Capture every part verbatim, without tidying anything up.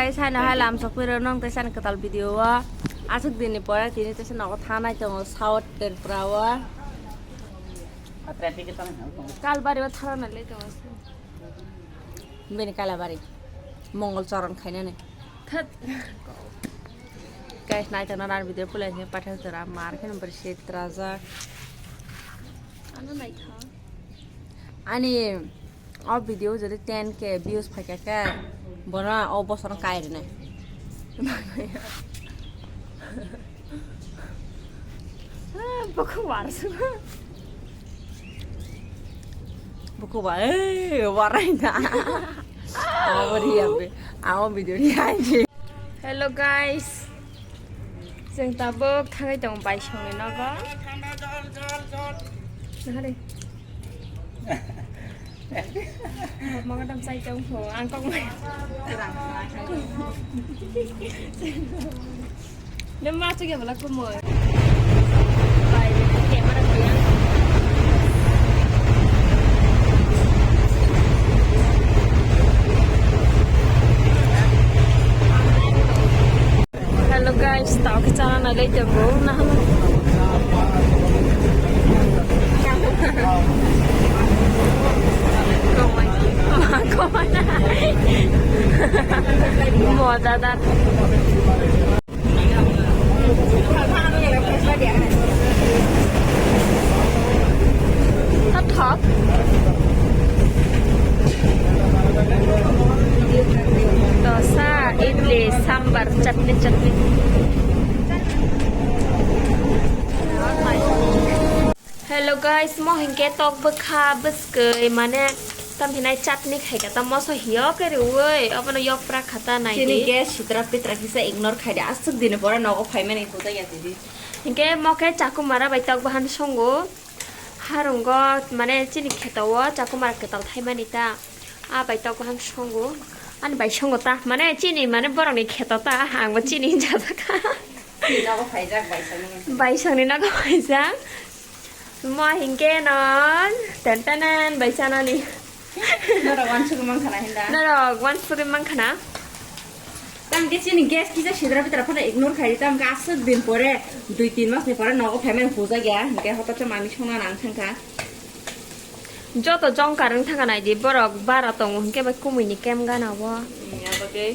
Tei sano hai lam sok phiro nong tei sani kwtal video o. Aswk dini pore tini tei sano nogo thanai tongo South Tripura o. Kalbari o thana nai le tongo. Bini Kalabari. Mongol choron khainani. Thot. Guys, nai tongna nang video pulai ni pathak jora mar khe number set rajak. Ano nai tha. Ani o video jodi ten K views phaikha khe bono o bosor kai rwnai. Bokong warasana. Bokong wa, eh, warai na. Abo ri ya be. Abo video ri ya je. Hello guys. Jeng tabuk thangai tong bai song ni nogo. Nahare. Magadam sai tong ho, ang kok mai. Nang ma chuk ya bala kumoi. Bai, camera ko yang. Hello guys, tao khe chana nai lai tongo. Nahano. Moja da. Thop thop. Dosa, idli, sambar, chutney, chutney. Hello guys, mo hinkhe tok bwkha bwskwi mane tam hinai chutney khaikha ta moso hiyok khe riui obono yok pra khata nai. Chini di. Gas sitra pitra kisa ignore khaidi aswk dini pore nogo phaimani huda ya tidi. Hinkhe mo khe chakumara bai tok bahan songo. Harungo mane chini kheto o chakumara kwtal thaimani ta. A bai tok bahan songo. Ani bai songo ta. Mane chini mane borokni kheto ta. Ang bo chini hinjak kha. Chini nogo phaijak bai sangni. Bai sangni nogo phaijak. Mo hinkhe no ten tenen bai chanani. Norok wansugwi mankha na hinda? Norok wansugwi mankha na? Tamo khe chini gas kisa sidra bitra phano ignore khai di, tamo khe aswk din pore, dui tin mas ni pore nogo phaimani hujakya, hinkhe hotote mami songna nang thangkha. Joto jongkar wng thangkha naidi, borok bara tongo hinkhe bai kumui ni kem gana o. Hmm, abo khe.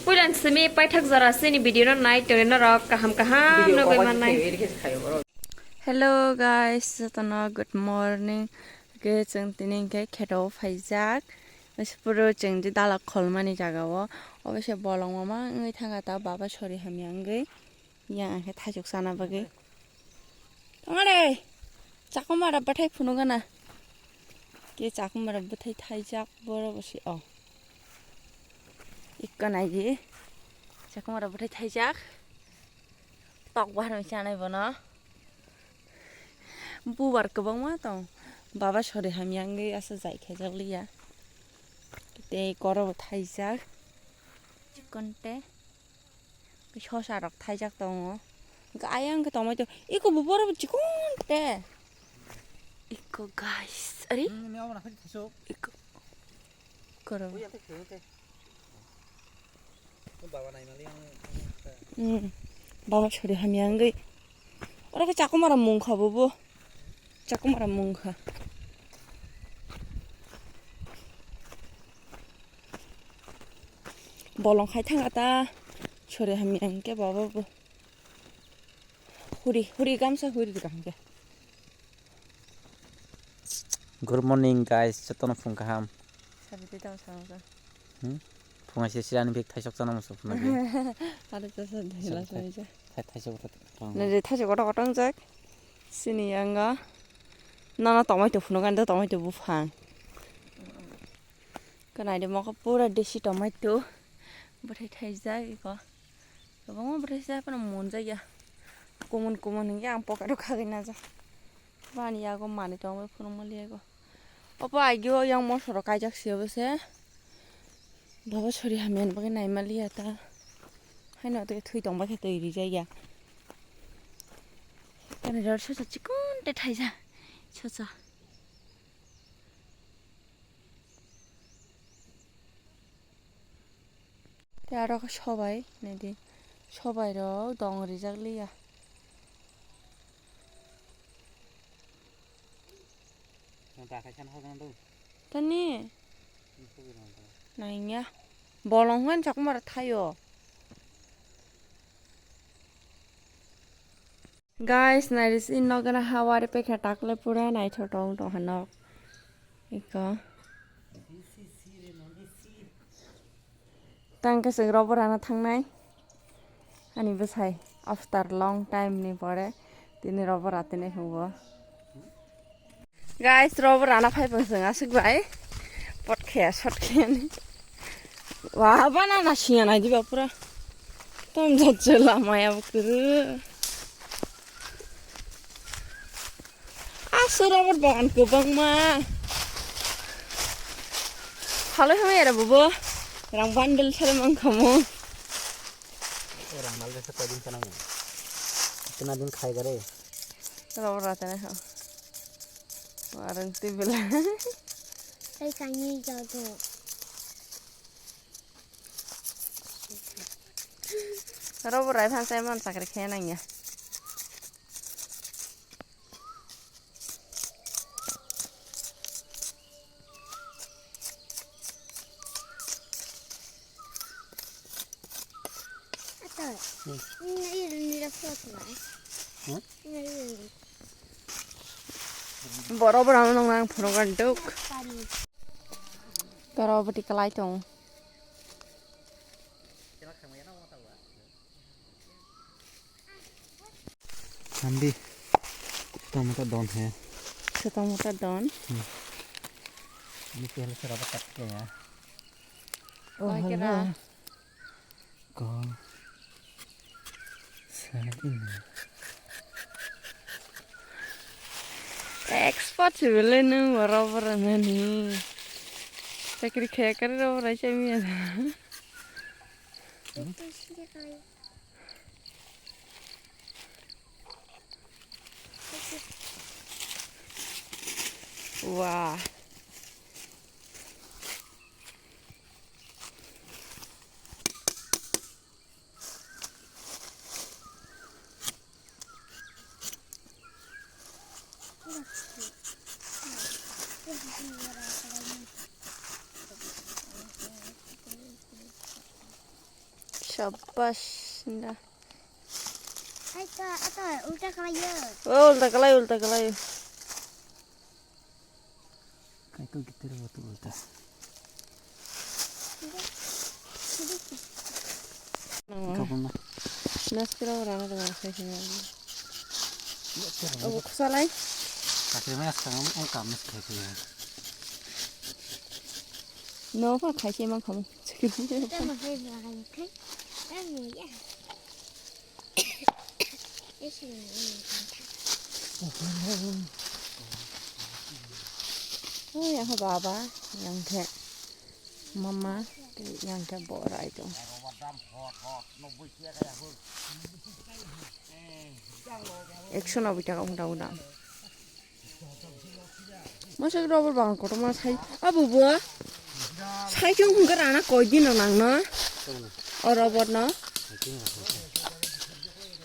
Puila simi paithak jora chini video no nai tongwi norok kaham kaham video nugwi mannai. Video khe khai borok. Hello guys, jotono good morning. Hwnkhe chwng tini hwnkhe kheto o phaijak. Puro chwng je dalak kholmani jaga o. Obo se bolong mama wngwi thangkha ta baba sori hamya wngwi. Yang hwnkhe thaichuk chana bagwi. Tongare! Chakomara bwthai phunukgana. Khe chakomara bwthai thaijak borok bo se o. Ikko naidi. Chakomara bwthai thaijak. Tok bahan chanai bono. Bubar kwbangma tong. Baba sori hamya wngwi aswk jai khaijak liya. Tei koro bo thaijak. Chikon te. Sosa rok thaijak tongo. Hwnkhe ayang khe tongmai tongo. Iko bo borok bo chikon te. Iko guys. Are? Hmm, ini apa nak thisuk? Iko. Koro. Uya te kheu te. Baba nai mali ang. Hmm. Baba sori hamya wngwi. Oro khe chakomara mungkha bobo. Chakomara mungkha. Bolong khai thang ata. Sori hamya hwnkhe baba bo. Huri, huri gamsa huri rwkha hwnkhe. Good morning guys, jotono phung kaham. Sabi tei tamo sama ka. Hmm? Phung aise sirani bek thaisok chana musu phunagi. Aro to sa dhela Sa- sai ja. Thai- thaisok ta tong. Nere thaisok koto koto jak. Sini yanga. Nana tomato phunuk ani tomato buphang. Kanai de moko pura desi tomato. Bwthai thaijak iko. Kwbangma bwthai se phano munjakya. Kumun kumun hinkhe ang pocket o khagwi najak. Bani yago manwi tongwi phunukma liya go. Obo agio yang moso rok kaijak se obo se. Baba sori hamya ni bagwi naima liya ta. Haino tei thwi tongba khe twi rijak ya. Kanwi rok sosa chikon tei thaisa. Sosa. Aro sobai, naidi. Sobai rok dong rijak liya. Tani? Nangya. Bolong hwn chakmar thayo. Guys, nairisi nokna hawari pekha takle pura naithotok tong hanok. Iko. Tangkhe chwng robo rana thangnai. Ani bwsai after long time ni pore tini robo ratini hubo. Guys, robo rana phai pang chwng aswk bai. Pot khe shot khe ni. Wa bana na siya na diba pura. Tom jat jela maya bukuru. Aswk robo bagan kwbangma. Halai hamya era bubo. Rang bundle sale mang khamu. Rang mal jasa koi din kana mo. Itna din khai gare. Robo rata na ho. Warang tibila. Kai kani jago. Robo rai phan sai man sakre khe nang ya. Borok borok nang nang phunuk duk. Toro bwtwi kwlai tong. Nandi, chota mota don hai. Chota mota don. Hmm. Ini pehla se rubber cut kiya ya. Oh, hai kira. Kol. Sa ini. Expert sibele nung rubber nani. Chakri khaya kari rubber ai chami ya. Wah. Shabash, na. Ai, ta, ata, ulta kalayo. Oh, ulta kalayo, ulta kalayo. Kaito gitir botu ulta. Kabuna. Naskira ora na dong sai sini. Obo kusalai. Kakri mas kang ang kamis khai khai. No pa khai khai mang kamu. Tama khai khai. Tama ya. Oh, yang khe baba, yang khe mama, yang khe borai tong. Ekso noboi taka wng tang. Masa rubber bagan kotorma sai. Abo bo. Sai khe wngkha rana koi dino nangno. O rubber no.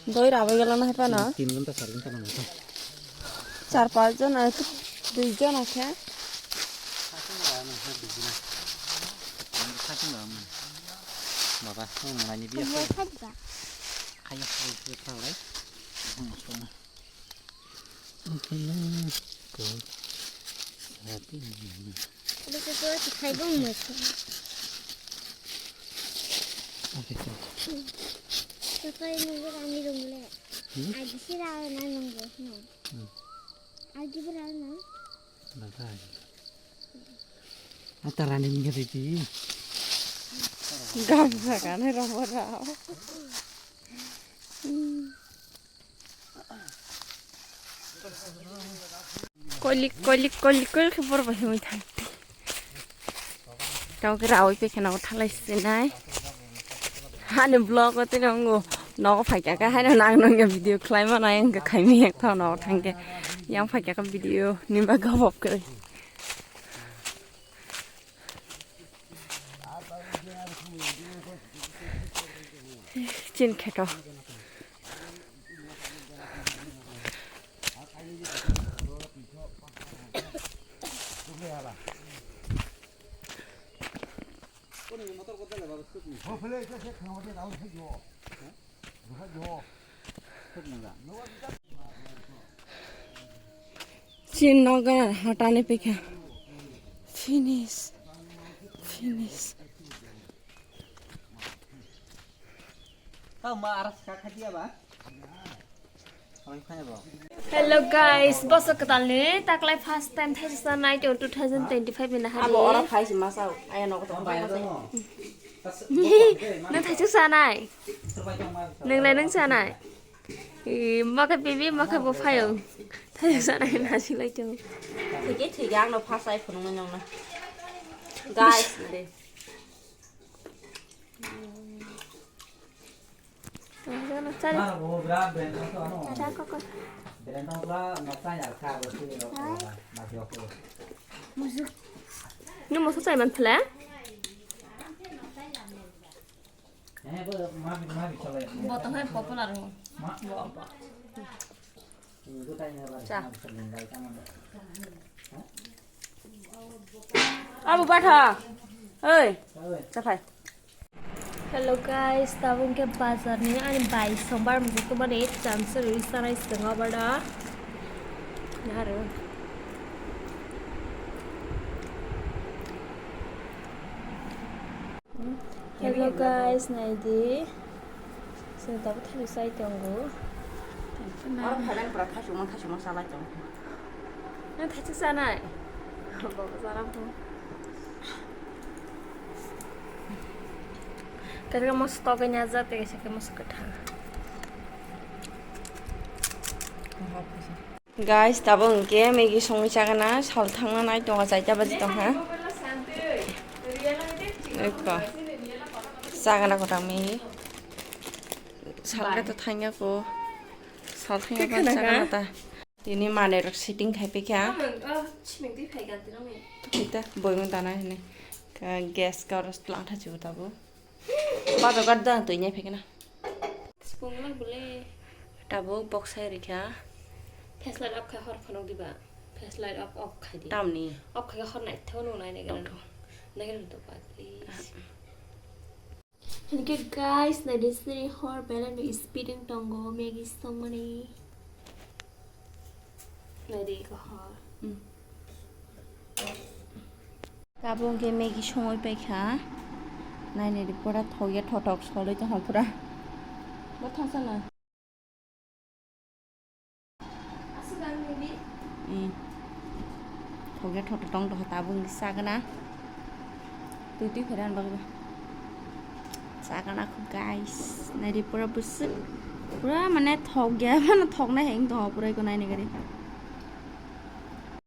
Doi rabai gala na haipa no. Tin ghonta, char ghonta nang kha. Char panch jona, dui jona khe. Baba, ang manani biya. Kaya kaya kaya kaya. Ada sesuatu kayak bunga sih. Apa ini berani dong le? Hmm? Ada sih lawan nang dong. Hmm. Ada berani. Bagai. Atarani ngeri di. Gamsa kan ramo rao. Kolik, kolik, kolik, kolik, bor bai himui thang. Tamo khe rawi pekhe nogo thalai sinai. Hani vlog o tini wngkha nogo phaikha khe haino nang nungya video khlai mano wngkha khaimya ekthao nogo thangkhe. Yang phaikha khe video ni bagwi bob kwrwi. Chin kheto. Chin nogar hatani pekha. Finish. Finish. Tao ma aras ka khadia ba? Hello guys, boso kwtalni taklai first time thaisa sanai to two thousand twenty-five ni hari. Abo ora phai si masa, aya nogo to phai masa. Nang thaisa sanai. Nang lai nang sanai. Eh, makai bibi, makai bo phayo. Thaisa sanai na silai to. Thike thike ang no phasai phunung nang na. Guys, de. Nung moso chai man phle? Bo tong hai popular mo. Bo bo. Cha. Abu batha. Oi. Cha phai. Hello guys, tabuk ke bazar ni ani bai sombar mujung to mani chansa rui sanai swngo bada. Naru. Hello guys, naidi. Sini tabuk thaichuk sai tongo. Oro phaiban pura thaichukma thaichukma salai tongo. Nang thaichuk sanai? Baba sana pho. Kaisa mo stock ni ajat, kaisa ke mo kwthang. Guys, tabuk hwnkhe Maggi songwi chagana, sal thangna nai tongo, chaita baji tongkha. Ekko. Chagana kwthang Maggi. Salkhe to thangya ko. Sal thangya ko chagana ta. Tini manwi rok sitting khai phaikha. Kita boimung dana hini. Gas ka oro langtha chibo tabuk. Bajo gat dang twi nai phaikha na. Sipung lak bole. Tabuk boksai rikha. Flashlight off khai hor phunuk diba. Flashlight off, off khai di. Tamni? Off khai hor naithok nung nai nai gana. Nai gana to please. Hinkhe guys, naidi sini hor belai no speeding tongo Maggi songmani. Naidi ko hor. Tabuk hwnkhe Maggi songwi paikha. Nainai di pura thokya thothok solwi tongkha pura. Bo thangsa na. Aswk ang nini. Thokya thothok tong tongkha tabuk hwnkhe chagana. Twi twi phaina bagwi. Chagana kho guys. Naidi pura bwswk. Pura mane thokya mano thoknai hai wng tongkha pura eko nainai gari.